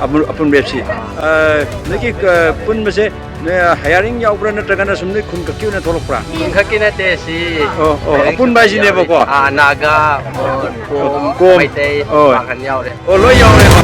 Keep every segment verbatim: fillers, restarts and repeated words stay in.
ꯑꯄꯨꯟ-, ꯑꯄꯨꯟꯕ F C. ꯑ, ꯅꯣꯏꯒꯤ, ꯑ, ꯄꯨꯟꯕꯁꯦ ꯅꯣꯏ ꯍꯥꯌꯔꯤꯡ ꯌꯥꯎꯕ꯭ꯔꯥ, ꯅꯠꯇ꯭ꯔꯒꯅ ꯁꯨꯝ ꯅꯣꯏ ꯈꯨꯟ ꯈꯛꯀꯤ ꯑꯣꯏꯅ ꯊꯣꯛꯂꯛꯄ꯭ꯔꯥ? ꯈꯨꯟ ꯈꯛꯀꯤ ꯅꯠꯇꯦ ꯁꯤ꯫ ꯑꯣ, ꯑꯣ, ꯍꯥꯌꯔꯤꯡ ꯑꯄꯨꯟꯕ ꯍꯥꯏꯁꯤꯅꯦꯕꯀꯣ꯫ ꯌꯥꯎꯔꯤ꯫ ꯑꯥ, ꯅꯥꯒꯥ, ꯀꯣꯝ, ꯀꯣꯝ꯫ ꯃꯩꯇꯩ, ꯍꯣꯏ꯫ ꯄꯥꯡꯒꯟ ꯌꯥꯎꯔꯦ꯫ ꯑꯣ, ꯂꯣꯏ ꯌꯥꯎꯔꯦꯕ꯫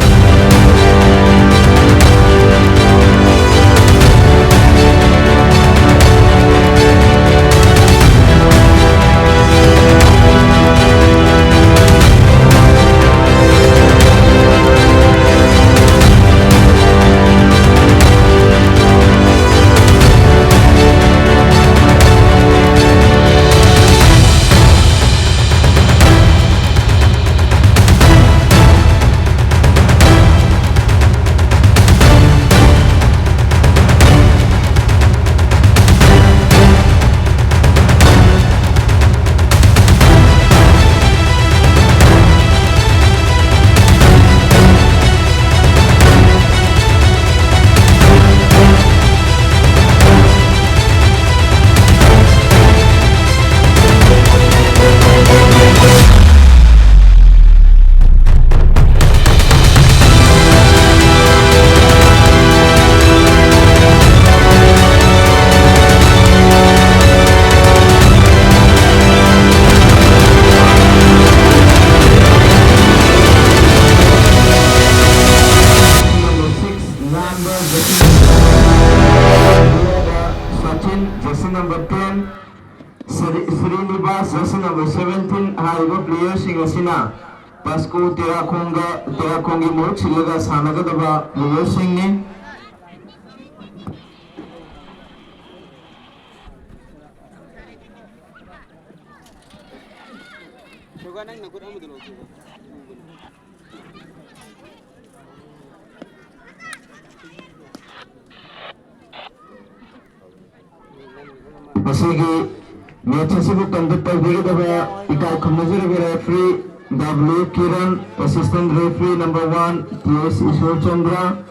Number six, Lambert, jersey number, Sachin, jersey number ten, Sri-, Srinivas, jersey number seventeen, ꯍꯥꯏꯔꯤꯕ playerꯁꯤꯡ ꯑꯁꯤꯅ ꯄꯥꯁꯀꯣ ꯇꯦꯔꯥꯈꯣꯡꯒ, ꯇꯦꯔꯥꯈꯣꯡꯒꯤ ꯃꯍꯨꯠ ꯁꯤꯜꯂꯒ ꯁꯥꯟꯅꯒꯗꯕ playerꯁꯤꯡꯅꯤ꯫ ꯃꯁꯤꯒꯤ match ꯑꯁꯤꯕꯨ conduct ꯇꯧꯕꯤꯒꯗꯕ ꯏꯀꯥꯏ ꯈꯨꯝꯅꯖꯔꯤꯕ referee W Kiran, assistant referee number one T S ꯏꯁꯣꯔ Chandra,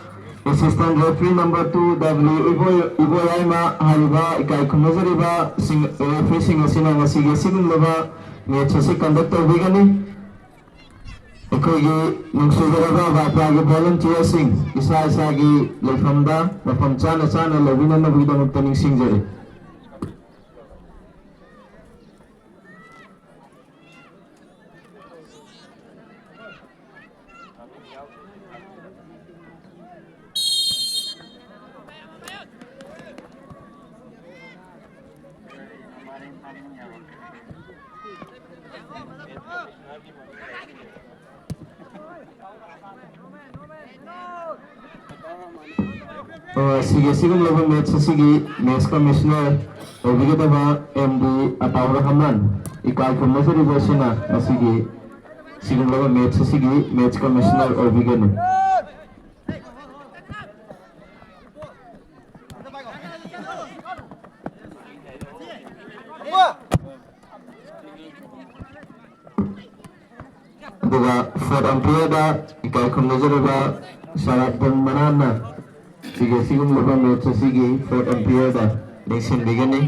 assistant referee number two W ꯏꯕꯣꯏ-, ꯏꯕꯣꯌꯥꯏꯃ ꯍꯥꯏꯔꯤꯕ ꯏꯀꯥꯏ ꯈꯨꯝꯅꯖꯔꯤꯕ ꯁꯤꯡ-, refereeꯁꯤꯡ ꯑꯁꯤꯅ ꯉꯁꯤꯒꯤ ꯑꯁꯤꯒꯨꯝꯂꯕ match ꯑꯁꯤ conduct ꯇꯧꯕꯤꯒꯅꯤ꯫ ꯑꯩꯈꯣꯏꯒꯤ ꯅꯨꯡꯁꯤꯖꯔꯕ ꯚꯥꯏꯄ꯭ꯔꯥꯒꯤ ꯚꯣꯂꯨꯟꯇꯤꯌꯔꯁꯤꯡ ꯏꯁꯥ ꯏꯁꯥꯒꯤ ꯂꯩꯐꯝꯗ ꯃꯐꯝ ꯆꯥꯅ ꯆꯥꯅ ꯂꯩꯕꯤꯅꯅꯕꯒꯤꯗꯃꯛꯇ ꯅꯤꯡꯁꯤꯡꯖꯔꯤ꯫ ꯑ, ꯑꯁꯤꯒꯤ ꯑꯁꯤꯒꯨꯝꯂꯕ ꯃꯦꯠꯆ ꯑꯁꯤꯒꯤ ꯃꯦꯠꯆ ꯀꯃꯤꯁꯅꯔ ꯑꯣꯏꯕꯤꯒꯗꯕ ꯑꯦꯝ ꯗꯤ ꯑꯇꯥꯎ ꯔꯍꯃꯟ ꯏꯀꯥꯏ ꯈꯨꯝꯅꯖꯔꯤꯕ ꯑꯁꯤꯅ ꯉꯁꯤꯒꯤ ꯁꯤꯒꯨꯝꯂꯕ ꯃꯦꯠꯆ ꯑꯁꯤꯒꯤ ꯃꯦꯠꯆ ꯀꯃꯤꯁꯅꯔ ꯑꯣꯏꯕꯤꯒꯅꯤ꯫ ꯑꯗꯨꯒ ꯐꯣꯔꯠ ꯑꯝꯄꯤꯌꯔꯗ ꯏꯀꯥꯏ ꯈꯨꯝꯅꯖꯔꯤꯕ ꯁꯔꯥꯐꯗꯟ ꯃꯅꯥꯟꯅ ꯁꯤꯒꯤ ꯑꯁꯤꯒꯨꯝꯂꯕ ꯃꯦꯠꯆ ꯑꯁꯤꯒꯤ ꯐꯣꯔꯠ ꯑꯝꯄꯤꯌꯔꯗ ꯂꯦꯡꯁꯤꯟꯕꯤꯒꯅꯤ꯫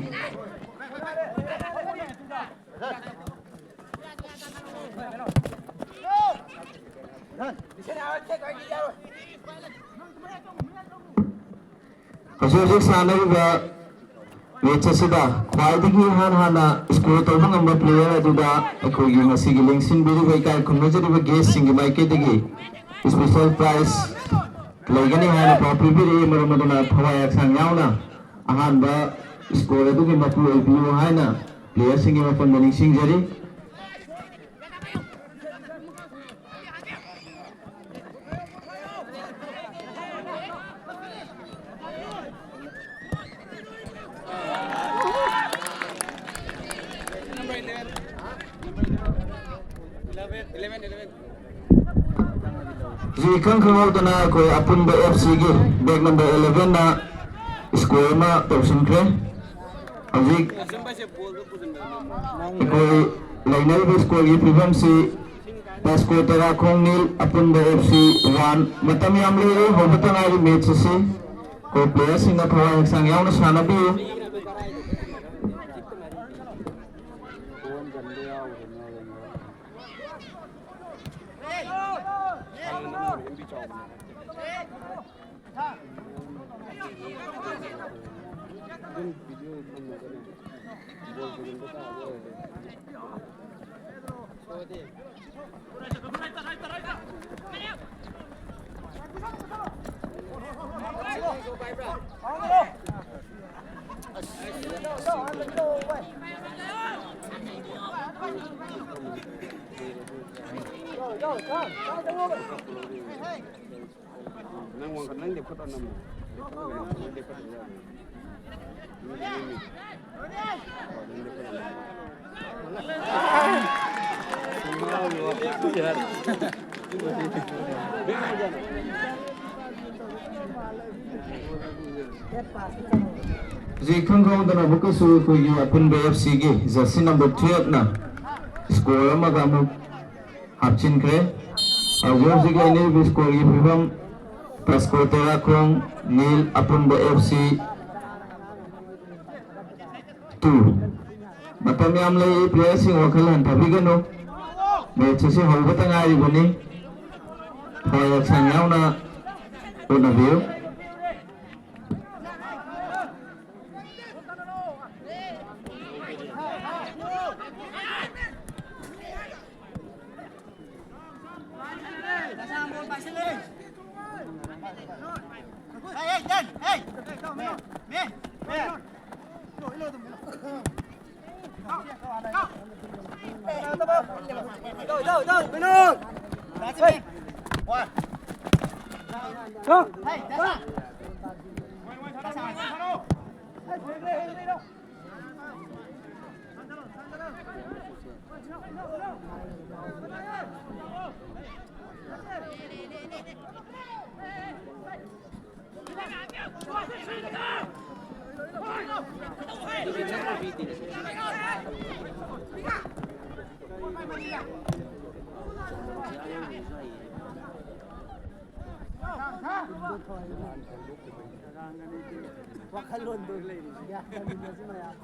ꯍꯧꯖꯤꯛ ꯍꯧꯖꯤꯛ ꯁꯥꯟꯅꯔꯤꯕ ꯃꯦꯠꯆ ꯑꯁꯤꯗ ꯈ꯭ꯋꯥꯏꯗꯒꯤ ꯏꯍꯥꯟ ꯍꯥꯟꯅ ꯁ꯭ꯀꯣꯔ ꯇꯧꯕ ꯉꯝꯕ ꯄ꯭ꯂꯦꯌꯔ ꯑꯗꯨꯗ ꯑꯩꯈꯣꯏꯒꯤ ꯉꯁꯤꯒꯤ ꯂꯦꯡꯁꯤꯟꯕꯤꯔꯤꯕ ꯏꯀꯥꯏ ꯈꯨꯝꯅꯖꯔꯤꯕ ꯒꯦꯁꯁꯤꯡꯒꯤ ꯃꯥꯏꯀꯩꯗꯒꯤ ꯏꯁꯄꯤꯁꯦꯜ ꯄ꯭ꯔꯥꯏꯖ ꯂꯩꯒꯅꯤ ꯍꯥꯏꯅ ꯄꯥꯎ ꯄꯤꯕꯤꯔꯛꯏ꯫ ꯃꯔꯝ ꯑꯗꯨꯅ ꯊꯋꯥꯏ ꯍꯛꯆꯥꯡ ꯌꯥꯎꯅ ꯑꯍꯥꯟꯕ ꯁ꯭ꯀꯣꯔ ꯑꯗꯨꯒꯤ ꯃꯄꯨ ꯑꯣꯏꯕꯤꯌꯨ ꯍꯥꯏꯅ ꯄ꯭ꯂꯦꯌꯔꯁꯤꯡꯒꯤ ꯃꯐꯝꯗ ꯅꯤꯡꯁꯤꯡꯖꯔꯤ꯫ ꯍꯧꯖꯤꯛ ꯏꯈꯪ ꯈꯪꯍꯧꯗꯅ ꯑꯩꯈꯣꯏ ꯑꯄꯨꯟꯕ ꯑꯦꯐ ꯁꯤꯒꯤ ꯕꯦꯛ ꯅꯝꯕꯔ ꯑꯦꯂꯦꯚꯦꯟꯅ ꯁ꯭ꯀꯣꯔ ꯑꯃ ꯇꯧꯁꯤꯟꯈ꯭ꯔꯦ꯫ ꯍꯧꯖꯤꯛ ꯑꯩꯈꯣꯏ ꯂꯩꯅꯔꯤꯕ ꯁ꯭ꯀꯣꯔꯒꯤ ꯐꯤꯕꯝꯁꯤ ꯇꯁꯀꯣ ꯇꯦꯔꯥꯈꯣꯡ ꯅꯤꯜ, ꯑꯄꯨꯟꯕ ꯑꯦꯐ ꯁꯤ ꯋꯥꯟ꯫ ꯃꯇꯝ ꯌꯥꯝ ꯂꯩꯔꯦ, ꯍꯧꯕꯇ ꯉꯥꯏꯔꯤ ꯃꯦꯠꯆ ꯑꯁꯤ꯫ ꯑꯩꯈꯣꯏ ꯄ꯭ꯂꯦꯌꯔꯁꯤꯡꯅ ꯊꯋꯥꯏ ꯍꯛꯆꯥꯡ ꯌꯥꯎꯅ ꯁꯥꯟꯅꯕꯤꯌꯨ꯫ ꯑꯗꯨꯝ ꯚꯤꯗꯤꯑꯣ ꯊꯝꯃꯒꯅꯦ, ꯕꯣꯜ ꯄꯨꯒꯨꯝꯕ ꯇꯥꯕ ꯑꯣꯏꯔꯗꯤ꯫ ꯅꯪ ꯋꯥꯡꯈꯠ-, ꯅꯪ ꯂꯦꯞꯈꯠꯂꯣ, ꯅꯪ꯫ ꯅꯪ ꯂꯦꯞꯈꯠꯂꯣ, ꯌꯥꯔꯣꯏ꯫ ꯅꯪ ꯂꯦꯞꯈꯠꯂꯣ, ꯅꯪ꯫ ꯍꯧꯖꯤꯛ ꯏꯈꯪ ꯈꯪꯍꯧꯗꯅ ꯑꯃꯨꯛꯀꯁꯨ ꯑꯩꯈꯣꯏꯒꯤ ꯑꯄꯨꯟꯕ ꯑꯦꯐ ꯁꯤꯒꯤ ꯖꯔꯁꯤ ꯅꯝꯕꯔ ꯇꯨꯌꯦꯜꯞꯅ ꯁ꯭ꯀꯣꯔ ꯑꯃꯒ ꯑꯃꯨꯛ ꯍꯥꯞꯆꯤꯟꯈ꯭ꯔꯦ꯫ ꯍꯧꯖꯤꯛ ꯍꯧꯖꯤꯛ ꯂꯩꯅꯔꯤꯕ ꯁ꯭ꯀꯣꯔꯒꯤ ꯐꯤꯕꯝ, ꯄ꯭ꯂꯁꯀꯣ ꯇꯦꯔꯥꯈꯣꯡ ꯅꯤꯜ, ꯑꯄꯨꯟꯕ ꯑꯦꯐ ꯁꯤ ꯇꯨ꯫ ꯃꯇꯝ ꯌꯥꯝ ꯂꯩꯔꯤ, ꯄ꯭ꯂꯦꯌꯔꯁꯤꯡ ꯋꯥꯈꯜ ꯍꯟꯊꯕꯤꯒꯅꯨ꯫ ꯃꯦꯠꯆ ꯑꯁꯤ ꯍꯧꯕꯇ ꯉꯥꯏꯔꯤꯕꯅꯤ꯫ ꯊꯋꯥꯏ ꯍꯛꯆꯥꯡ ꯌꯥꯎꯅ ꯍꯣꯠꯅꯕꯤꯌꯨ꯫ ꯋꯥꯈꯜꯂꯣꯟꯗꯣ ꯒ꯭ꯌꯥꯟ ꯇꯥꯃꯤꯟꯅꯁꯤ ꯃꯌꯥꯝ꯫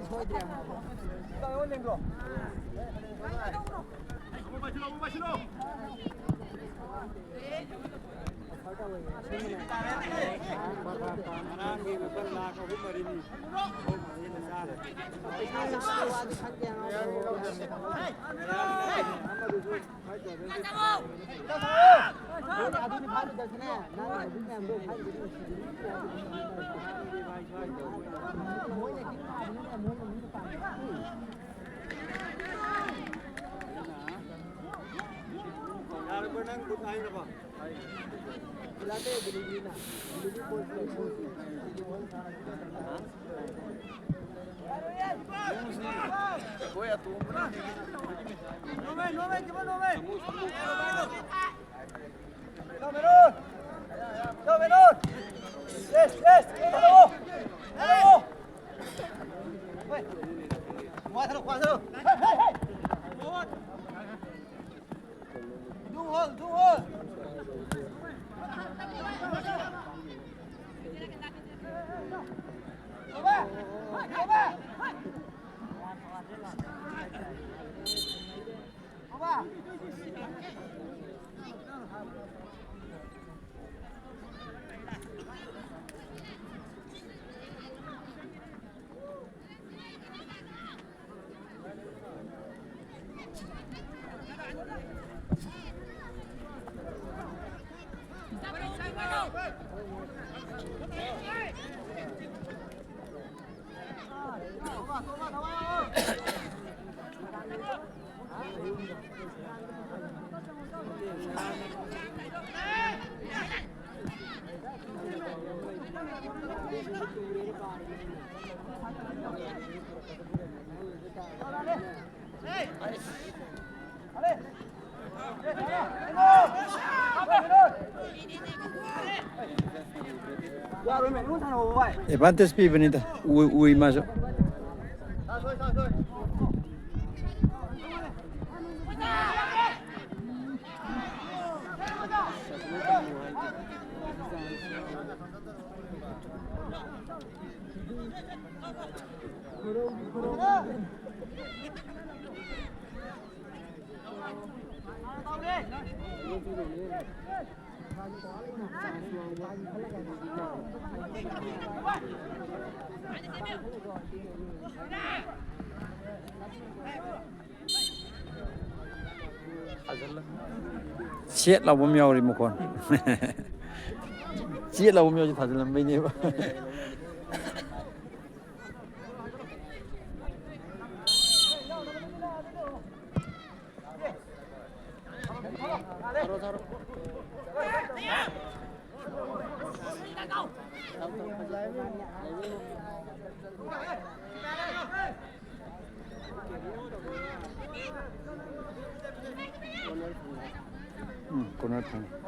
ꯁꯣꯏꯗ꯭ꯔꯦ꯫ ꯉꯔꯥꯡꯒꯤ ꯂꯨꯄꯥ ꯂꯥꯈ ꯑꯍꯨꯝ ꯃꯔꯤꯅꯤ꯫ ꯌꯥꯔꯕ ꯅꯪ ꯈꯨꯠ ꯍꯥꯏꯔꯕ? ꯑꯦꯗꯚꯥꯟꯇꯦꯖ ꯄꯤꯕꯅꯤꯗ꯫ ꯎꯏ, ꯎꯏ ꯃꯥꯁꯨ꯫ ꯁꯦꯠ ꯂꯥꯎꯕ ꯑꯃ ꯌꯥꯎꯔꯤ ꯃꯈꯣꯟ꯫ ꯆꯦꯠ ꯂꯥꯎꯕ ꯑꯃ ꯌꯥꯎꯔꯤ, ꯊꯥꯖꯤꯜꯂꯝꯕꯩꯅꯦꯕ꯫ ꯎꯝ, corner ꯐꯪꯉꯦ꯫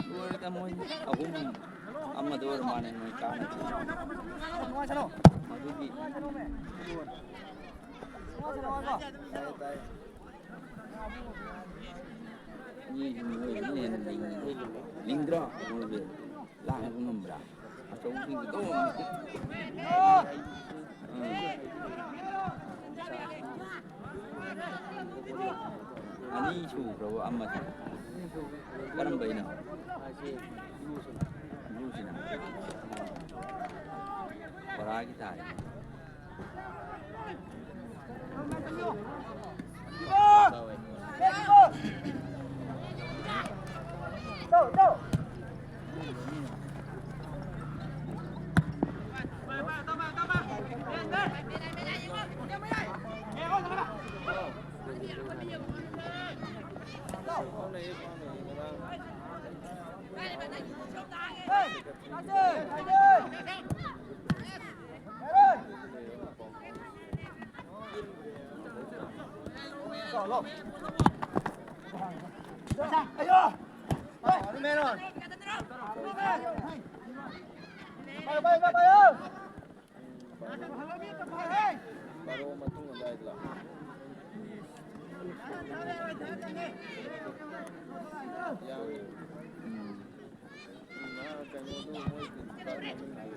ꯂꯣꯏꯔꯦꯗ ꯃꯣꯏ ꯑꯍꯨꯝ ꯑꯃꯗ ꯑꯣꯏꯔ ꯃꯥꯜꯂꯦ ꯃꯣꯏ ꯀꯥꯅ꯫ ꯃꯗꯨꯒꯤ ꯃꯤ ꯃꯣꯏꯅ ꯍꯦꯟꯅ ꯂꯤꯡꯉꯤ꯫ ꯂꯤꯡꯗ꯭ꯔꯣ? ꯃꯣꯏꯒꯤ ꯂꯥꯡꯕ ꯉꯝꯕ꯭ꯔꯥ? ꯑꯆꯧꯕꯁꯤꯡꯗꯤ ꯑꯗꯨꯝ꯫ ꯎꯝ꯫ ꯑꯅꯤ ꯁꯨꯈ꯭ꯔꯕ ꯑꯃꯁꯦ? ꯀꯔꯝꯕꯩꯅꯣ? ꯕ꯭ꯂꯨꯁꯤꯅ꯫ ꯕꯣꯔꯥꯒꯤ ꯇꯥꯔꯦ꯫ Come on. Vai, vai, vai, vai! ꯕꯥꯔꯣ ꯃꯇꯨꯡ ꯑꯗꯨꯋꯥꯏꯗ ꯂꯥꯛꯑꯣ꯫ ꯌꯥꯝ, ꯎꯝ, ꯀꯩꯅꯣꯗꯨ ꯃꯣꯏ ꯄ꯭ꯔꯤꯟꯁꯤꯄꯥꯜ ꯃꯃꯤꯡꯗꯨ꯫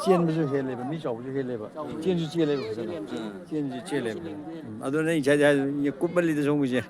ꯆꯦꯟꯕꯁꯨ ꯍꯦꯜꯂꯦꯕ, ꯃꯤ ꯆꯥꯎꯕꯁꯨ ꯍꯦꯜꯂꯦꯕ꯫ ꯆꯦꯟꯁꯨ ꯆꯦꯜꯂꯦꯕ ꯐꯖꯅ꯫ ꯎꯝ꯫ ꯆꯦꯟꯁꯨ ꯆꯦꯜꯂꯦꯕ꯫ ꯎꯝ, ꯑꯗꯨꯅ ꯑꯩ ꯉꯁꯥꯏꯗꯩ ꯍꯥꯏꯗꯣ, ꯀꯨꯞꯃꯜꯂꯤꯗ ꯁꯣꯝꯒꯤꯁꯦ꯫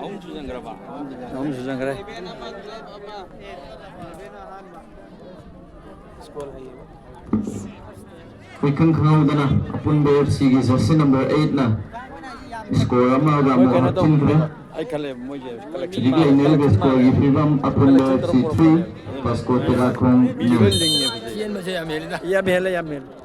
ꯑꯍꯨꯝ ꯁꯨꯖꯟꯈ꯭ꯔꯕ? ꯑꯍꯨꯝ ꯁꯨꯖꯟꯈ꯭ꯔꯦ꯫ ꯏꯈꯪ ꯈꯪꯍꯧꯗꯅ ꯑꯄꯨꯟꯕ ꯑꯦꯐ ꯁꯤꯒꯤ ꯖꯔꯁꯤ ꯅꯝꯕꯔ ꯑꯩꯠꯅ ꯁ꯭ꯀꯣꯔ ꯑꯃꯒ ꯑꯃ ꯍꯥꯞꯆꯤꯟꯈ꯭ꯔꯦ꯫ ꯑꯩ ꯈꯜꯂꯦ ꯃꯣꯏꯁꯦ ꯍꯧꯖꯤꯛ ꯂꯩꯅꯔꯤꯕ ꯁ꯭ꯀꯣꯔꯒꯤ ꯐꯤꯕꯝ: ꯑꯄꯨꯟꯕ ꯑꯦꯐ ꯁꯤ ꯊ꯭ꯔꯤ, ꯄꯥꯁꯀꯣ ꯇꯦꯔꯥꯈꯣꯡ ꯅꯤꯜ꯫ ꯆꯦꯟꯕꯁꯦ ꯌꯥꯝ ꯍꯦꯜꯂꯤꯗ꯫ ꯌꯥꯝ ꯍꯦꯜꯂꯦ, ꯌꯥꯝ ꯍꯦꯜꯂꯦ꯫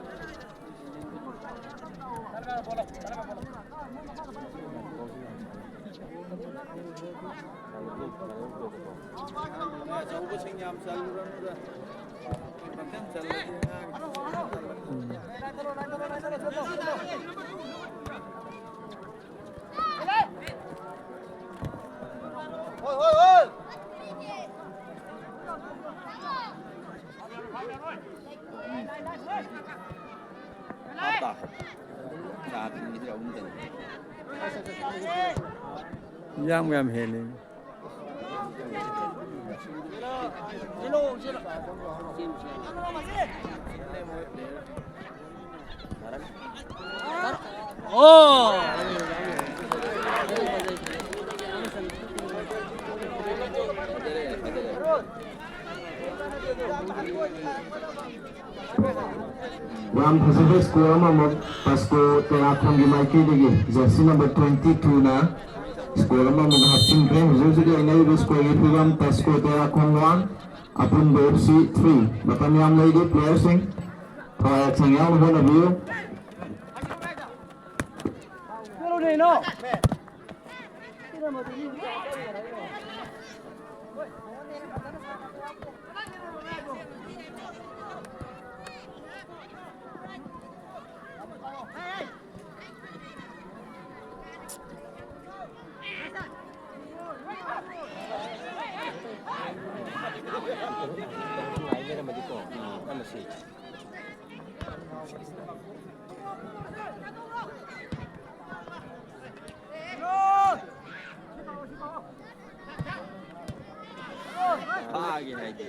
ꯌꯥꯝ ꯌꯥꯝ ꯍꯦꯜꯂꯤ꯫ ꯑꯣ! ꯌꯥꯝ ꯐꯖꯕ ꯁ꯭ꯀꯣꯔ ꯑꯃꯃꯨꯛ ꯄꯥꯁꯀꯣ ꯇꯦꯔꯥꯈꯣꯡꯒꯤ ꯃꯥꯏꯀꯩꯗꯒꯤ ꯖꯔꯁꯤ ꯅꯝꯕꯔ ꯇ꯭ꯋꯦꯟꯇꯤ ꯇꯨꯅ ꯁ꯭ꯀꯣꯔ ꯑꯃꯃꯨꯛ ꯍꯥꯞꯆꯤꯟꯈ꯭ꯔꯦ꯫ ꯍꯧꯖꯤꯛ ꯍꯧꯖꯤꯛ ꯂꯩꯅꯔꯤꯕ ꯁ꯭ꯀꯣꯔꯒꯤ ꯐꯤꯕꯝ: ꯄꯥꯁꯀꯣ ꯇꯦꯔꯥꯈꯣꯡ ꯋꯥꯟ, ꯑꯄꯨꯟꯕ ꯑꯦꯐ ꯁꯤ ꯊ꯭ꯔꯤ꯫ ꯃꯇꯝ ꯌꯥꯝ ꯂꯩꯔꯤ, ꯄ꯭ꯂꯦꯌꯔꯁꯤꯡ ꯊꯋꯥꯏ ꯍꯛꯆꯥꯡ ꯌꯥꯎꯅ ꯍꯣꯠꯅꯕꯤꯌꯨ꯫ ꯐꯥꯒꯦ ꯍꯥꯏꯗꯤ꯫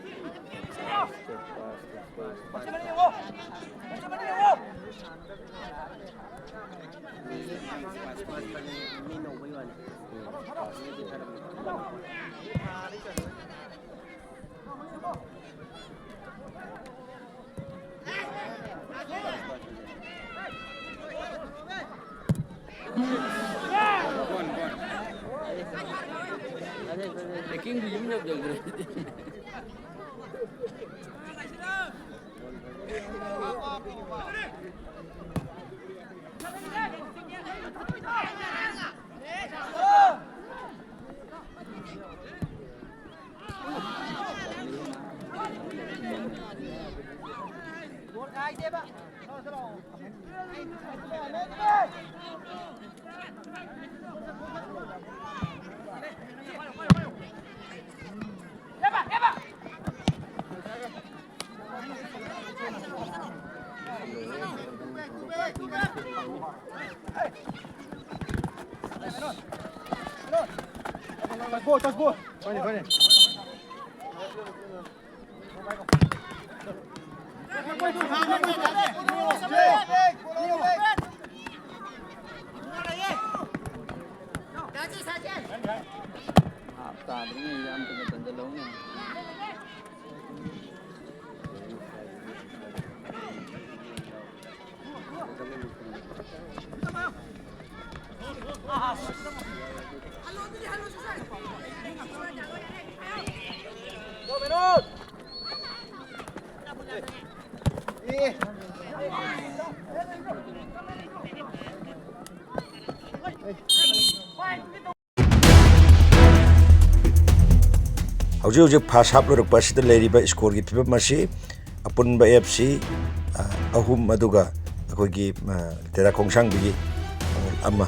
ꯍꯦꯛꯀꯤꯡꯗꯨ ꯌꯨꯝ ꯌꯧꯖꯈ꯭ꯔꯦ꯫ Touch ball, touch ball. Fine, fine. ꯍꯥꯞ ꯇꯥꯗ꯭ꯔꯤꯉꯩꯗ ꯑꯝꯇꯒ ꯆꯟꯖꯜꯍꯧꯅꯦ꯫ ꯍꯧꯖꯤꯛ ꯍꯧꯖꯤꯛ ꯐꯥꯔꯁ ꯍꯥꯞ ꯂꯣꯏꯔꯛꯄ ꯑꯁꯤꯗ ꯂꯩꯔꯤꯕ ꯁ꯭ꯀꯣꯔꯒꯤ ꯐꯤꯕꯝ ꯑꯁꯤ ꯑꯄꯨꯟꯕ ꯑꯦꯐ ꯁꯤ, ꯑ, ꯑꯍꯨꯝ, ꯑꯗꯨꯒ ꯑꯩꯈꯣꯏꯒꯤ, ꯑ, ꯇꯦꯔꯥ ꯈꯣꯡꯁꯥꯡꯕꯤꯒꯤ ꯑꯃ꯫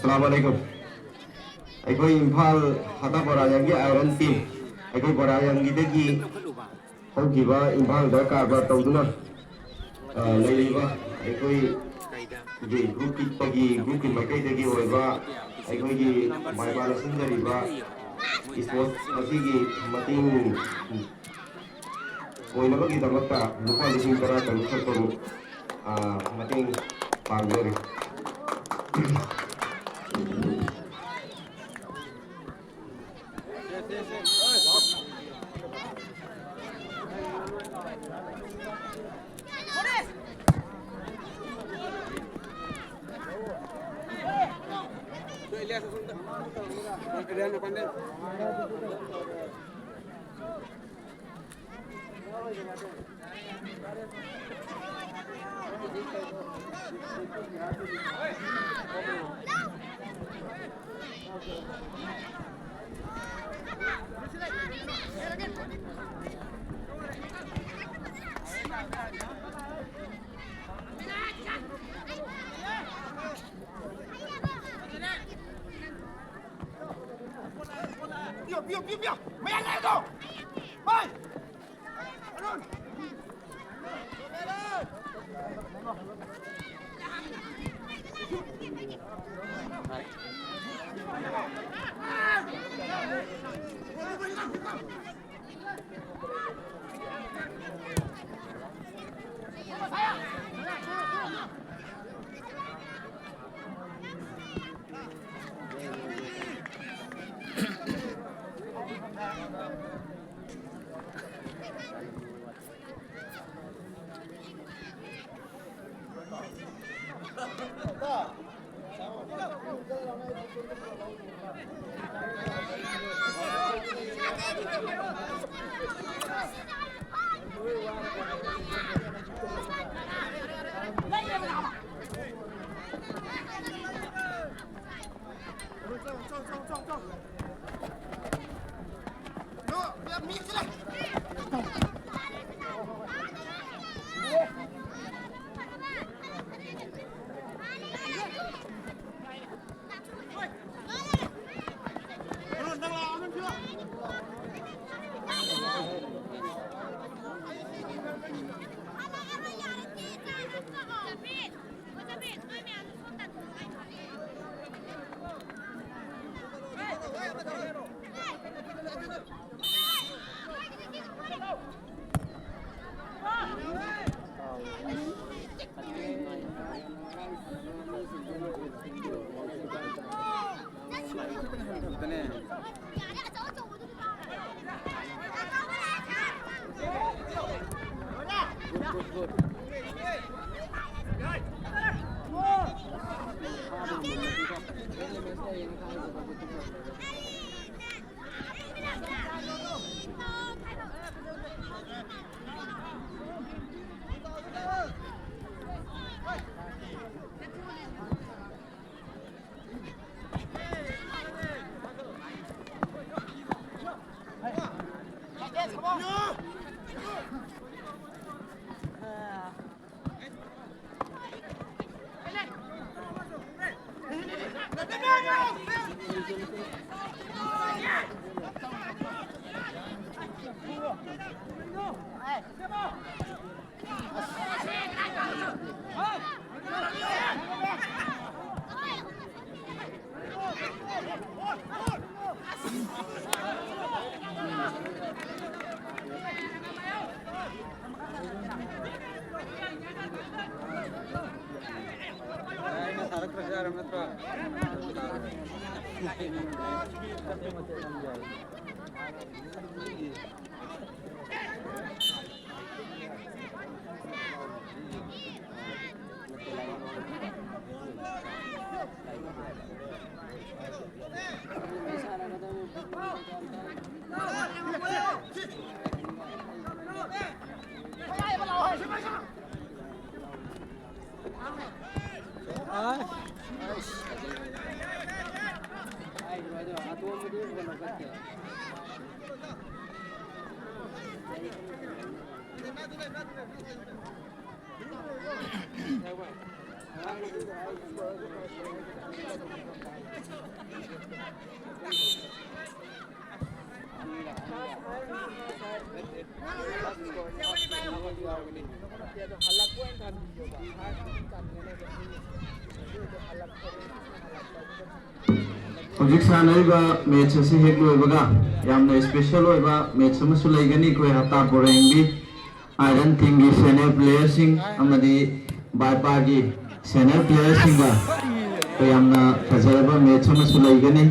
ꯑꯁꯂꯥꯃꯨ ꯑꯂꯩꯀꯨꯝ꯫ ꯑꯩꯈꯣꯏ ꯏꯝꯐꯥꯜ ꯍꯥꯇꯥ ꯕꯣꯔꯥꯖꯥꯡꯒꯤ ꯑꯥꯏꯔꯟ ꯇꯤꯝ, ꯑꯩꯈꯣꯏ ꯕꯣꯔꯥꯖꯥꯡꯒꯤꯗꯒꯤ ꯍꯧꯈꯤꯕ ꯏꯝꯐꯥꯜꯗ ꯀꯔꯕꯥꯔ ꯇꯧꯗꯨꯅ, ꯑ, ꯂꯩꯔꯤꯕ ꯑꯩꯈꯣꯏꯒꯤ ꯒ꯭ꯔꯨꯞꯀꯤ, ꯒ꯭ꯔꯨꯞꯀꯤ ꯃꯥꯏꯀꯩꯗꯒꯤ ꯑꯣꯏꯕ ꯑꯩꯈꯣꯏꯒꯤ ꯃꯥꯏꯄꯥꯛꯅ ꯁꯤꯟꯖꯔꯤꯕ ꯏꯁꯄꯣꯔꯠꯁ ꯑꯁꯤꯒꯤ ꯃꯇꯦꯡ ꯑꯣꯏꯅꯕꯒꯤꯗꯃꯛꯇ ꯂꯨꯄꯥ ꯂꯤꯁꯤꯡ ꯇꯔꯥ ꯇꯔꯨꯛ ꯈꯛꯇꯃꯛ, ꯑ, ꯃꯇꯦꯡ ꯄꯥꯡꯖꯔꯤ꯫ ꯄꯤꯌꯣ, ꯄꯤꯌꯣ, ꯄꯤꯌꯣ, ꯄꯤꯌꯣ꯫ ꯃꯌꯥꯏ ꯂꯩꯔꯦ ꯑꯗꯣ꯫ ꯍꯣꯏ꯫ ꯑꯔꯨꯟ꯫ ꯍꯧꯖꯤꯛ ꯁꯥꯟꯅꯔꯤꯕ ꯃꯦꯠꯆ ꯑꯁꯤ ꯍꯦꯛ ꯂꯣꯏꯕꯒ ꯌꯥꯝꯅ ꯏꯁꯄꯦꯁꯦꯜ ꯑꯣꯏꯕ ꯃꯦꯠꯆ ꯑꯃꯁꯨ ꯂꯩꯒꯅꯤ꯫ ꯑꯩꯈꯣꯏ ꯍꯞꯇꯥ ꯕꯣꯔꯦꯡꯒꯤ ꯑꯥꯏꯔꯟ ꯇꯤꯝꯒꯤ ꯁꯦꯅꯤꯌꯔ ꯄ꯭ꯂꯦꯌꯔꯁꯤꯡ ꯑꯃꯗꯤ ꯕꯥꯏꯄꯥꯒꯤ ꯁꯦꯅꯤꯌꯔ ꯄ꯭ꯂꯦꯌꯔꯁꯤꯡꯒ ꯑꯩꯈꯣꯏ ꯌꯥꯝꯅ ꯐꯖꯔꯕ ꯃꯦꯠꯆ ꯑꯃꯁꯨ ꯂꯩꯒꯅꯤ꯫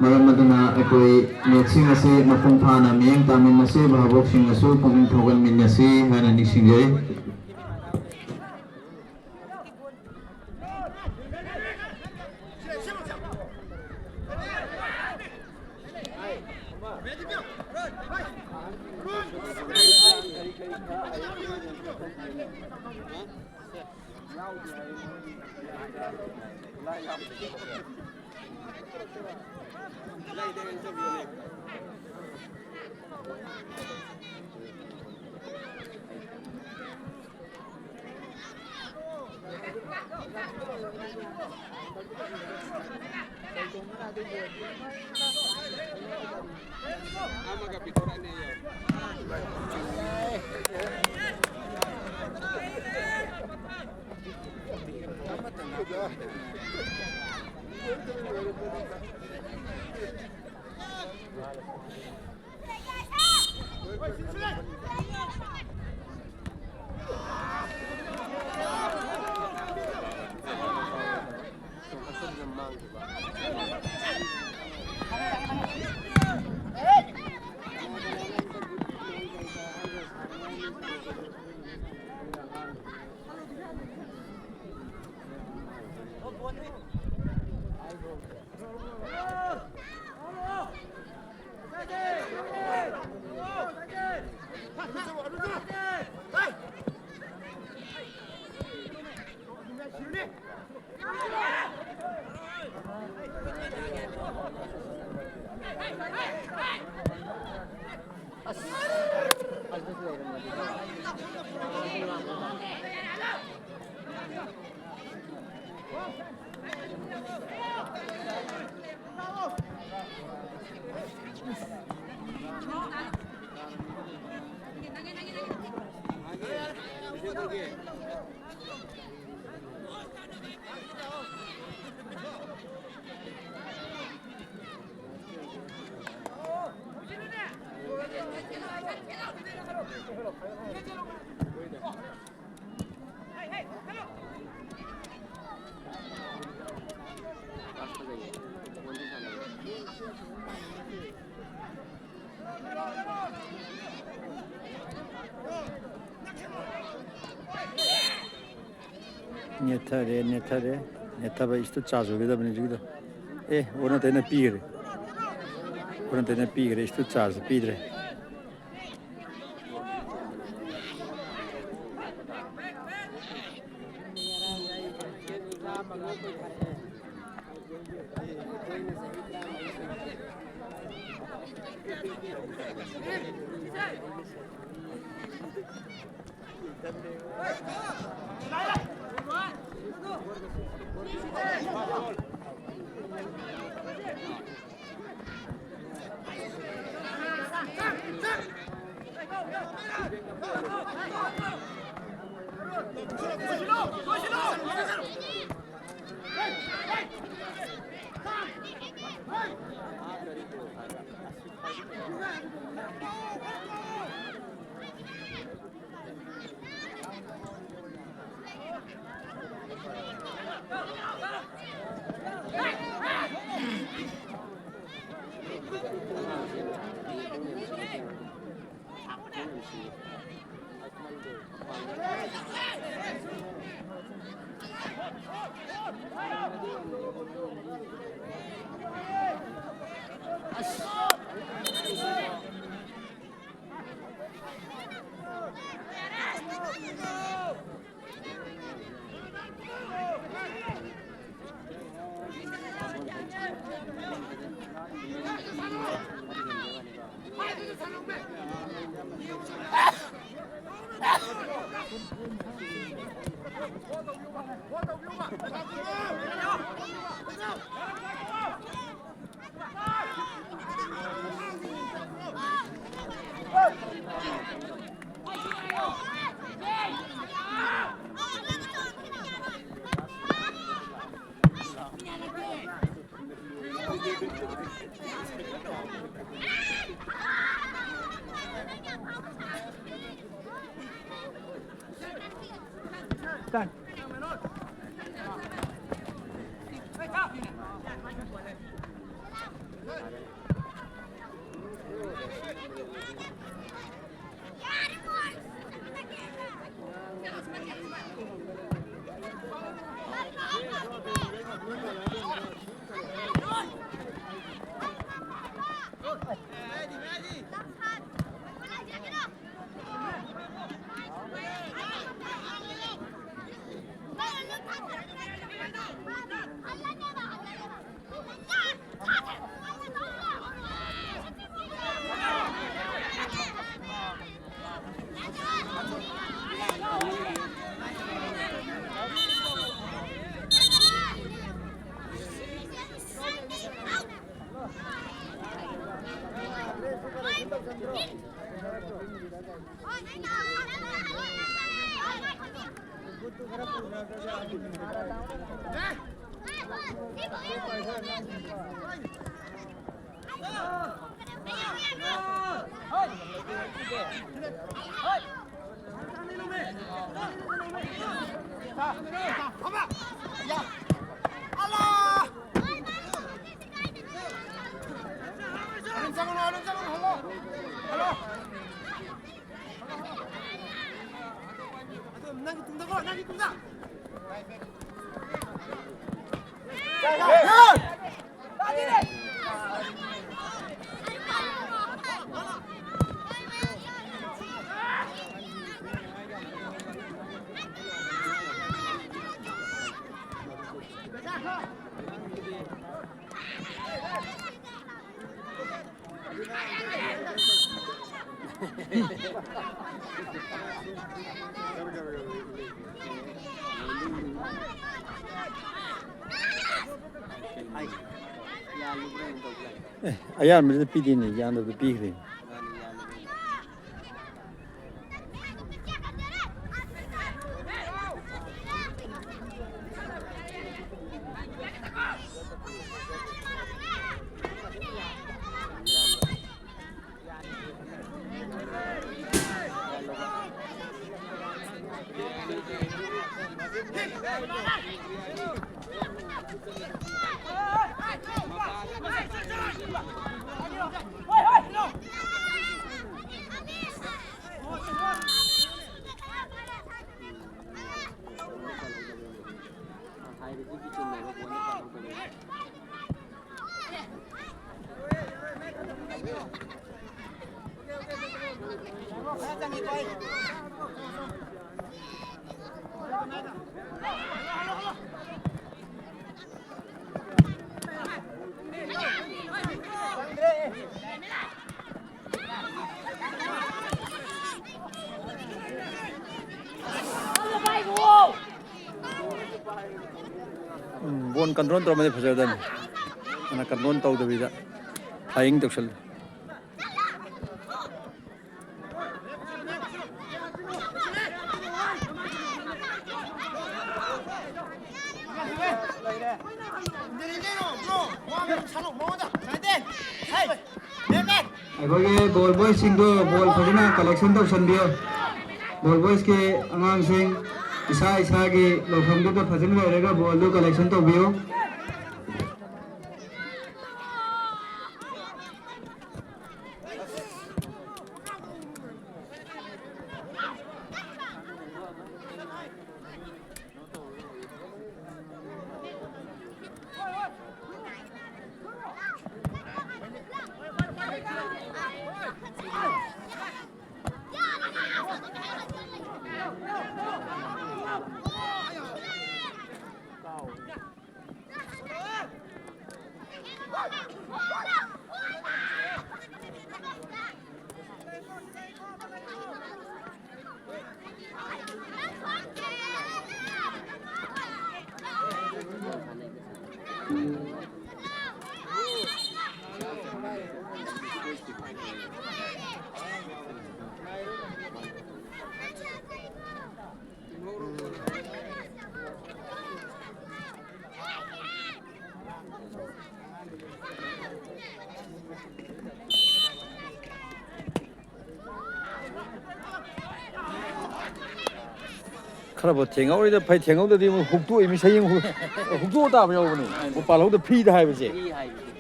ꯃꯔꯝ ꯑꯗꯨꯅ ꯑꯩꯈꯣꯏ ꯃꯦꯠꯁꯤꯡ ꯑꯁꯤ ꯃꯄꯨꯡ ꯐꯥꯅ ꯃꯤꯠꯌꯦꯡ ꯇꯥꯃꯤꯟꯅꯁꯤ, ꯚꯥꯕꯣꯛꯁꯤꯡꯅꯁꯨ ꯄꯨꯛꯅꯤꯡ ꯊꯧꯒꯠꯃꯤꯟꯅꯁꯤ ꯍꯥꯏꯅ ꯅꯤꯡꯁꯤꯡꯖꯔꯤ꯫ ꯅꯦꯠꯊꯔꯦ, ꯅꯦꯠꯊꯔꯦ꯫ ꯅꯦꯠꯊꯕ ꯏꯁꯇꯨ ꯆꯥꯔꯖ ꯑꯣꯏꯒꯗꯕꯅꯤ ꯍꯧꯖꯤꯛꯀꯤꯗꯣ꯫ ꯑꯦ, ꯑꯣꯟꯅ ꯇꯩꯅ ꯄꯤꯈ꯭ꯔꯦ꯫ ꯑꯣꯟꯅ ꯇꯩꯅ ꯄꯤꯈ꯭ꯔꯦ, ꯏꯁꯇꯨ ꯆꯥꯔꯖ ꯄꯤꯗ꯭ꯔꯦ꯫ ꯅꯪꯒꯤ ꯇꯨꯡꯗꯀꯣ, ꯅꯪꯒꯤ ꯇꯨꯡꯗ꯫ ꯑꯦ, ꯑꯌꯥꯝꯕꯗ ꯄꯤꯗꯦꯅꯦ, ꯌꯥꯝꯗꯕꯗ ꯄꯤꯈ꯭ꯔꯦꯅꯦ꯫ ꯕꯣꯜ ꯀꯟꯇ꯭ꯔꯣꯜ ꯇꯧꯔꯝꯃꯗꯤ ꯐꯖꯒꯗꯕꯅꯤ꯫ ꯑꯗꯨꯅ ꯀꯟꯇ꯭ꯔꯣꯜ ꯇꯧꯗꯕꯤꯗ ꯐ꯭ꯂꯥꯏꯌꯤꯡ ꯇꯧꯁꯜꯂꯤ꯫ ꯑꯩꯈꯣꯏꯒꯤ ꯕꯣꯜ ꯕꯣꯏꯁꯤꯡꯗꯣ ꯕꯣꯜ ꯐꯖꯅ ꯀꯂꯦꯛꯁꯟ ꯇꯧꯁꯟꯕꯤꯌꯨ꯫ ꯕꯣꯜ ꯕꯣꯏꯁꯀꯤ ꯑꯉꯥꯡꯁꯤꯡ ꯏꯁꯥ ꯏꯁꯥꯒꯤ ꯂꯩꯐꯝꯗꯨꯗ ꯐꯖꯅ ꯂꯩꯔꯒ ꯕꯣꯜꯗꯨ ꯀꯂꯦꯛꯁꯟ ꯇꯧꯕꯤꯌꯨ꯫ ꯈꯔꯕꯨ ꯊꯦꯡꯍꯧꯔꯤꯗ ꯐꯩ, ꯊꯦꯡꯍꯧꯗꯗꯤ ꯑꯃꯨꯛ ꯍꯨꯛꯇꯣꯛꯏ, ꯃꯤ ꯁꯌꯦꯡ ꯍꯨ-, ꯍꯨꯛꯇꯣꯛꯑ ꯇꯥꯕ ꯌꯥꯎꯕꯅꯦ꯫ ꯎꯄꯥꯜ ꯍꯧꯗ ꯐ꯭ꯔꯤꯗ ꯍꯥꯏꯕꯁꯦ꯫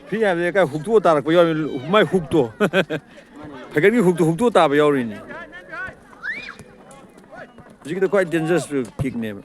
ꯐ꯭ꯔꯤ ꯍꯥꯏꯕꯁꯦ ꯀꯥꯏ ꯍꯨꯛꯇꯣꯛꯑ ꯇꯥꯔꯛꯄ ꯌꯥꯎꯔꯤ, ꯃꯥꯏ ꯍꯨꯛꯇꯣ꯫ ꯐꯩꯒꯟꯒꯤ ꯍꯨꯛꯇꯣ ꯍꯨꯛꯇꯣꯛꯑ ꯇꯥꯕ ꯌꯥꯎꯔꯤꯅꯤ꯫ ꯍꯧꯖꯤꯛꯀꯤꯗꯣ ꯈ꯭ꯋꯥꯏ ꯗꯦꯟꯖꯔꯁ ꯀꯤꯛꯅꯦꯕ꯫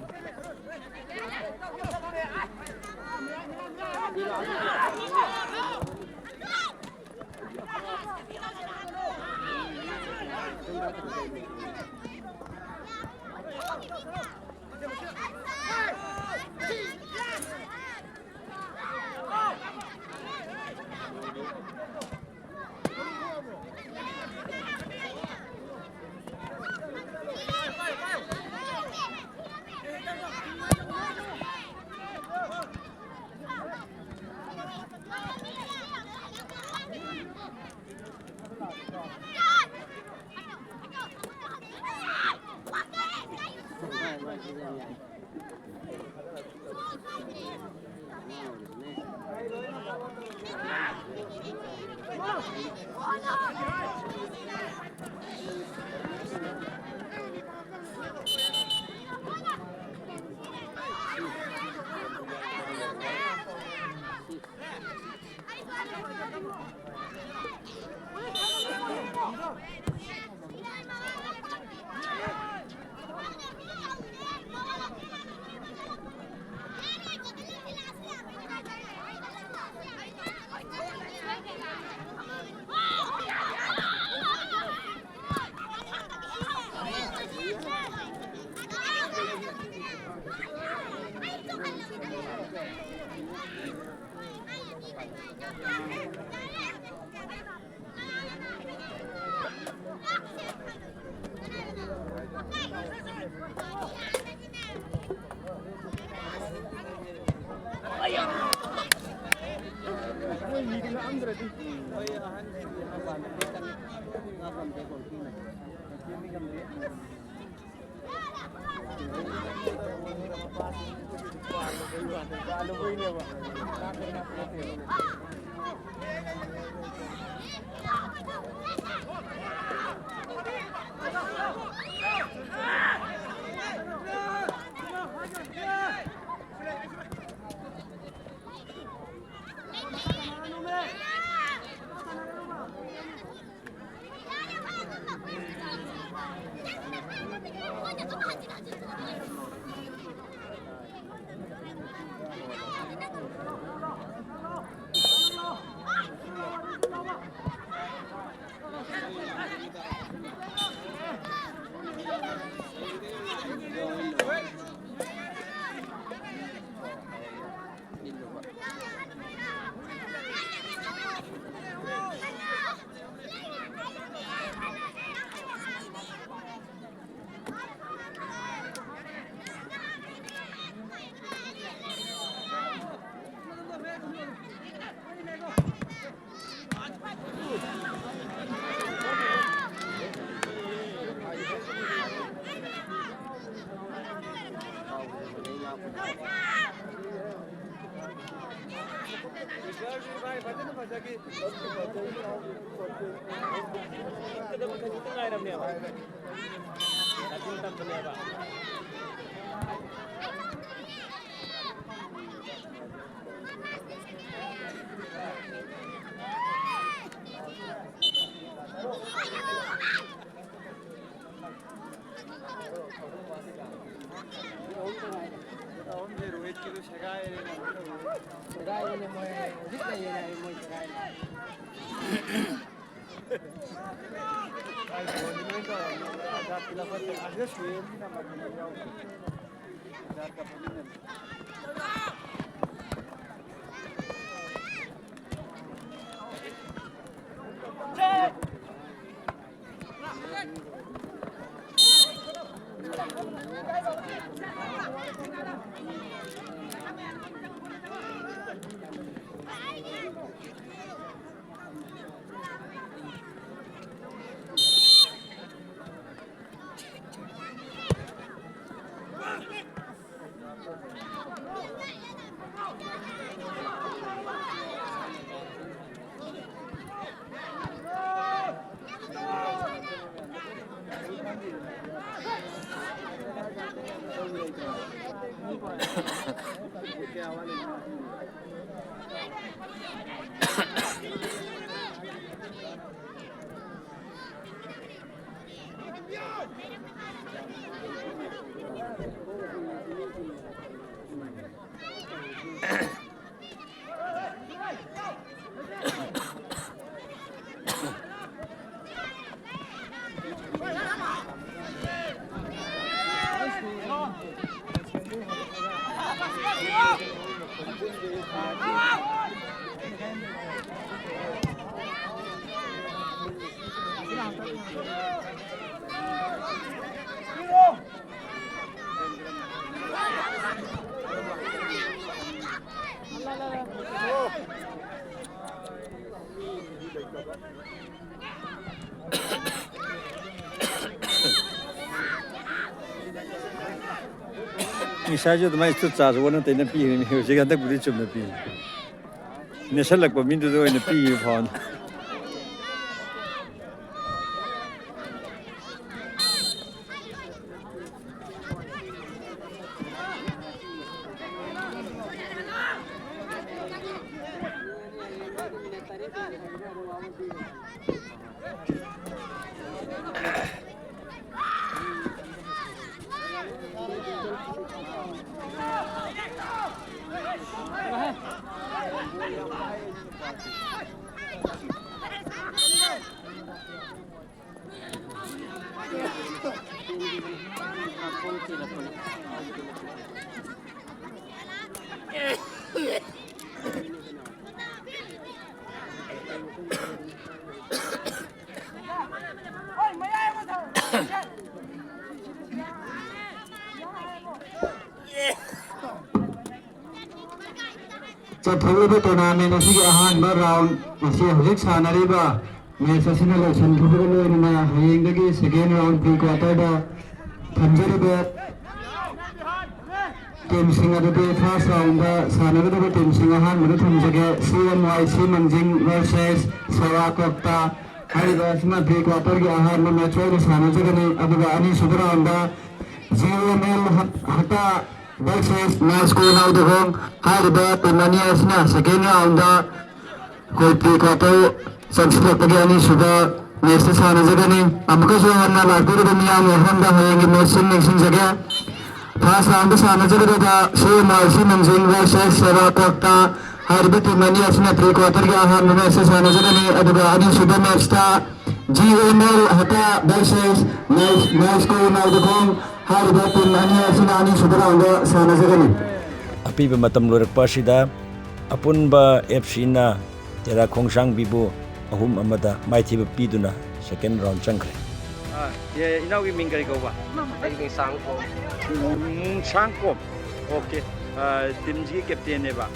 ꯃꯣꯏ ꯃꯤꯗꯤ ꯉꯥꯛꯑꯝꯗ꯭ꯔꯗꯤ꯫ ꯃꯣꯏ ꯑꯍꯟꯁꯤꯡꯗꯤ ꯃꯄꯥꯟꯗ ꯂꯣꯏ ꯆꯪꯉꯦ꯫ ꯉꯥꯛꯄꯝꯗꯦ ꯒꯣꯜ ꯀꯤꯅ꯫ ꯆꯦꯟꯕꯤ ꯉꯝꯗꯦ꯫ ꯐꯖꯅ ꯐꯖꯈꯤ꯫ ꯈꯖꯤꯛꯇ ꯉꯥꯏꯔꯝꯅꯦꯕ꯫ ꯇꯥꯁꯤꯟ ꯇꯝꯕꯅꯦꯕ꯫ ꯁꯦꯒꯥꯏꯔꯦꯅꯦ꯫ ꯁꯦꯒꯥꯏꯔꯦꯅꯦ ꯃꯣꯏ꯫ ꯍꯧꯖꯤꯛ ꯂꯩꯌꯦꯅꯦ ꯍꯥꯏ ꯃꯣꯏ ꯁꯦꯒꯥꯏꯔꯦ꯫ ꯑꯥꯏ ꯐꯣꯟꯗꯤ ꯂꯣꯏ ꯇꯧꯔꯝꯃꯦ꯫ ꯑꯥꯙꯥꯔ ꯄꯤꯂꯛꯄ ꯑꯁꯤꯗ ꯁꯨꯔꯦ ꯃꯤ ꯅꯝꯕꯔ ꯅꯝꯕꯔ ꯌꯥꯎꯕ꯫ ꯑꯥꯙꯥꯔ ꯀꯥꯔꯗ ꯄꯤꯃꯤꯟꯅꯕ꯫ ꯉꯁꯥꯏꯁꯨ ꯑꯗꯨꯃꯥꯏꯅ ꯆꯨꯠ ꯆꯥꯠꯁꯨ ꯑꯣꯟꯅ ꯇꯩꯅ ꯄꯤꯈꯤꯕꯅꯤ, ꯍꯧꯖꯤꯛ ꯍꯟꯗꯛꯄꯨꯗꯤ ꯆꯨꯝꯅ ꯄꯤ꯫ ꯅꯦꯠꯁꯜꯂꯛꯄ ꯃꯤꯗꯨꯗ ꯑꯣꯏꯅ ꯄꯤꯈꯤꯕ ꯐꯥꯎꯅꯤ꯫ ꯆꯠꯊꯣꯛꯂꯤꯕ tournament ꯑꯁꯤꯒꯤ ꯑꯍꯥꯟꯕ round ꯑꯁꯤ ꯍꯧꯖꯤꯛ ꯁꯥꯟꯅꯔꯤꯕ match ꯑꯁꯤꯅ ꯂꯣꯏꯁꯤꯟꯈꯤꯕꯒ ꯂꯣꯏꯅꯅ ꯍꯌꯦꯡꯗꯒꯤ second round pre quarterꯗ ꯊꯝꯖꯔꯤꯕ teamꯁꯤꯡ ꯑꯗꯨꯗꯤ first roundꯗ ꯁꯥꯟꯅꯒꯗꯕ teamꯁꯤꯡ ꯑꯍꯥꯟꯕꯗ ꯊꯝꯖꯒꯦ꯫ C M Y C ꯃꯪꯖꯤꯡ versus ꯁꯦꯋꯥ ꯀꯣꯛꯇꯥ꯫ ꯍꯥꯏꯔꯤꯕ ꯑꯁꯤꯅ pre quarterꯒꯤ ꯑꯍꯥꯟꯕ match ꯑꯣꯏꯅ ꯁꯥꯟꯅꯖꯒꯅꯤ꯫ ꯑꯗꯨꯒ ꯑꯅꯤꯁꯨꯕ roundꯗ G M L ꯍꯇꯥ versus ꯅꯥꯏꯁꯀꯣ ꯅꯥꯎꯗꯍꯣꯡ꯫ ꯍꯥꯏꯔꯤꯕ team ꯑꯅꯤ ꯑꯁꯤꯅ second roundꯗ ꯑꯩꯈꯣꯏ pre quarter ꯆꯪꯁꯤꯜꯂꯛꯄꯒꯤ ꯑꯅꯤꯁꯨꯕ matchꯇ ꯁꯥꯟꯅꯖꯒꯅꯤ꯫ ꯑꯃꯨꯛꯀꯁꯨ ꯍꯟꯅ ꯂꯥꯛꯄꯤꯔꯤꯕ ꯃꯤꯌꯥꯝꯒꯤ ꯃꯐꯝꯗ ꯍꯌꯦꯡꯒꯤ matchꯁꯤꯡ ꯅꯤꯡꯁꯤꯡꯖꯒꯦ꯫ First roundꯗ ꯁꯥꯟꯅꯖꯒꯗꯕ C M Y C ꯃꯪꯖꯤꯡ versus ꯁꯦꯋꯥ ꯀꯣꯛꯇꯥ꯫ ꯍꯥꯏꯔꯤꯕ team ꯑꯅꯤ ꯑꯁꯤꯅ pre quarterꯒꯤ ꯑꯍꯥꯟꯕ matchꯇ ꯁꯥꯟꯅꯖꯒꯅꯤ꯫ ꯑꯗꯨꯒ ꯑꯅꯤꯁꯨꯕ matchꯇ G M L ꯍꯇꯥ versus ꯅꯥꯏꯁ, ꯅꯥꯏꯁꯀꯣ ꯅꯥꯎꯗꯈꯣꯡ꯫ ꯍꯥꯏꯔꯤꯕ team ꯑꯅꯤ ꯑꯁꯤꯅ ꯑꯅꯤꯁꯨꯕ roundꯗ ꯁꯥꯟꯅꯖꯒꯅꯤ꯫ ꯑꯄꯤꯕ ꯃꯇꯝ ꯂꯣꯏꯔꯛꯄ ꯑꯁꯤꯗ ꯑꯄꯨꯟꯕ F Cꯅ ꯇꯦꯔꯥ ꯈꯣꯡꯁꯥꯡꯕꯤꯕꯨ ꯑꯍꯨꯝ ꯑꯃꯗ ꯃꯥꯏꯊꯤꯕ ꯄꯤꯗꯨꯅ second round ꯆꯪꯈ꯭ꯔꯦ꯫ ꯑꯥ, ꯑꯦ, ꯏꯅꯥꯎꯒꯤ ꯃꯤꯡ ꯀꯔꯤ ꯀꯧꯕ? ꯑꯩꯒꯤ ꯃꯤꯡ ꯁꯥꯡꯀꯣꯝ꯫ ꯎꯝ, ꯁꯥꯡꯀꯣꯝ꯫ Okay꯫ ꯑꯥ, teamꯁꯤꯒꯤ captainꯅꯦꯕ꯫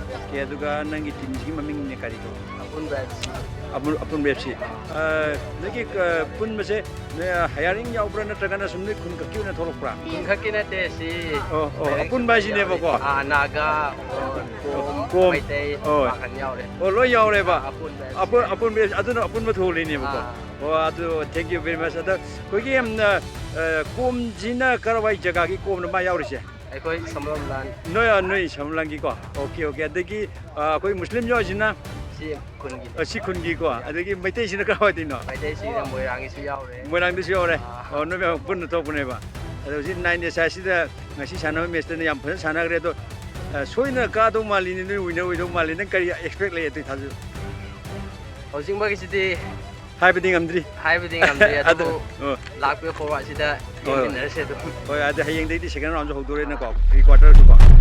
Okay, ꯑꯗꯨꯒ ꯅꯪꯒꯤ teamꯁꯤꯒꯤ ꯃꯃꯤꯡꯅꯦ ꯀꯔꯤ ꯀꯧꯕ? ꯑꯄꯨꯟꯕ F C꯫ ꯑꯄꯨꯟ-, ꯑꯄꯨꯟꯕ F C꯫ ꯑꯥ, ꯅꯣꯏꯒꯤ, ꯑꯥ, ꯄꯨꯟꯕꯁꯦ ꯅꯣꯏ, ꯑꯥ, hiring ꯌꯥꯎꯕ꯭ꯔꯥ ꯅꯠꯇ꯭ꯔꯒꯅ ꯁꯨꯝ ꯅꯣꯏ ꯈꯨꯟ ꯈꯛꯀꯤ ꯑꯣꯏꯅ ꯊꯣꯛꯂꯛꯄ꯭ꯔꯥ? ꯈꯨꯟ ꯈꯛꯀꯤ ꯅꯠꯇꯦ, ꯁꯤ ꯑꯣ, ꯑꯣ, direct ꯑꯄꯨꯟꯕ ꯁꯨꯝ ꯍꯥꯏꯁꯤꯅꯦꯕꯀꯣ? ꯌꯥꯎꯔꯦ꯫ ꯑꯥ, ꯅꯥꯒꯥ, ꯀꯣꯝ, ꯀꯣꯝ, ꯃꯩꯇꯩ, ꯍꯣꯏ꯫ ꯄꯥꯡꯒꯟ ꯌꯥꯎꯔꯦ꯫ ꯑꯣ, ꯂꯣꯏ ꯌꯥꯎꯔꯦꯕ? ꯑꯥ, ꯑꯄꯨꯟꯕ ꯑꯄꯨꯟ-, ꯑꯄꯨꯟꯕ, ꯑꯗꯨꯅ ꯑꯄꯨꯟꯕ ꯊꯣꯛꯂꯤꯅꯦꯕꯀꯣ? ꯑꯥ꯫ ꯑꯣ, ꯑꯗꯨ, thank you very much꯫ ꯑꯗ ꯑꯩꯈꯣꯏꯒꯤ, ꯌꯥꯝꯅ, ꯑ, ꯀꯣꯝꯁꯤꯅ ꯀꯔꯋꯥꯏ ꯖꯒꯥꯒꯤ ꯀꯣꯝꯅꯣ ꯃꯥ ꯌꯥꯎꯔꯤꯁꯦ? ꯑꯩꯈꯣꯏ ꯁꯝꯂꯝꯂꯥꯟ꯫ ꯅꯣꯏ, ꯑ, ꯅꯣꯏ ꯁꯝꯂꯥꯡꯒꯤꯀꯣ? Okay, okay꯫ ꯑꯗꯒꯤ, ꯑ, ꯑꯩꯈꯣꯏ ꯃꯨꯁꯂꯤꯝ ꯌꯥꯎꯔꯤꯁꯤꯅ? ꯁꯤ ꯈꯨꯟꯒꯤ꯫ ꯑ, ꯁꯤ ꯈꯨꯟꯒꯤꯀꯣ? ꯑꯗꯒꯤ ꯃꯩꯇꯩꯁꯤꯅ ꯀꯔꯋꯥꯏꯗꯩꯅꯣ? ꯃꯩꯇꯩꯁꯤꯅ ꯃꯣꯏꯔꯥꯡꯒꯤꯁꯨ ꯌꯥꯎꯔꯦ꯫ ꯃꯣꯏꯔꯥꯡꯗꯁꯨ ꯌꯥꯎꯔꯦ? ꯑꯥ꯫ ꯑꯣ, ꯅꯣꯏ ꯃꯌꯥꯝ ꯄꯨꯟꯅ ꯊꯣꯛꯄꯅꯦꯕ꯫ ꯑꯗꯣ ꯍꯧꯖꯤꯛ nine ꯑꯦꯁ ꯑꯥꯏ ꯁꯤꯗ ꯉꯁꯤ ꯁꯥꯟꯅꯕ matchꯇꯅ ꯌꯥꯝ ꯐꯖꯅ ꯁꯥꯟꯅꯈ꯭ꯔꯦ꯫ ꯑꯗꯣ ꯑ, ꯁꯣꯏꯗꯅ ꯀꯥꯗꯧ ꯃꯥꯜꯂꯤꯅꯦ, ꯅꯣꯏ winner ꯑꯣꯏꯗꯧ ꯃꯥꯜꯂꯤ꯫ ꯅꯪ ꯀꯔꯤ expect ꯂꯩ ꯑꯗꯨꯏ ꯊꯥꯖꯕ? ꯍꯧꯖꯤꯛꯃꯛꯀꯤꯁꯤꯗꯤ ꯍꯥꯏꯕꯗꯤ ꯉꯝꯗ꯭ꯔꯤ꯫ ꯍꯥꯏꯕꯗꯤ ꯉꯝꯗ꯭ꯔꯤ꯫ ꯑꯗꯨ ꯑꯗꯨꯕꯨ ꯑꯣ, ꯂꯥꯛꯄ forward ꯁꯤꯗ ꯍꯣꯏ꯫ ꯌꯦꯡꯃꯤꯟꯅꯔꯁꯦ ꯑꯗꯨꯝ꯫ ꯍꯣꯏ, ꯑꯗꯨ ꯍꯌꯦꯡꯗꯩꯗꯤ second round ꯁꯨ ꯍꯧꯗꯣꯔꯦꯅꯀꯣ, pre quarter ꯁꯨꯀꯣ꯫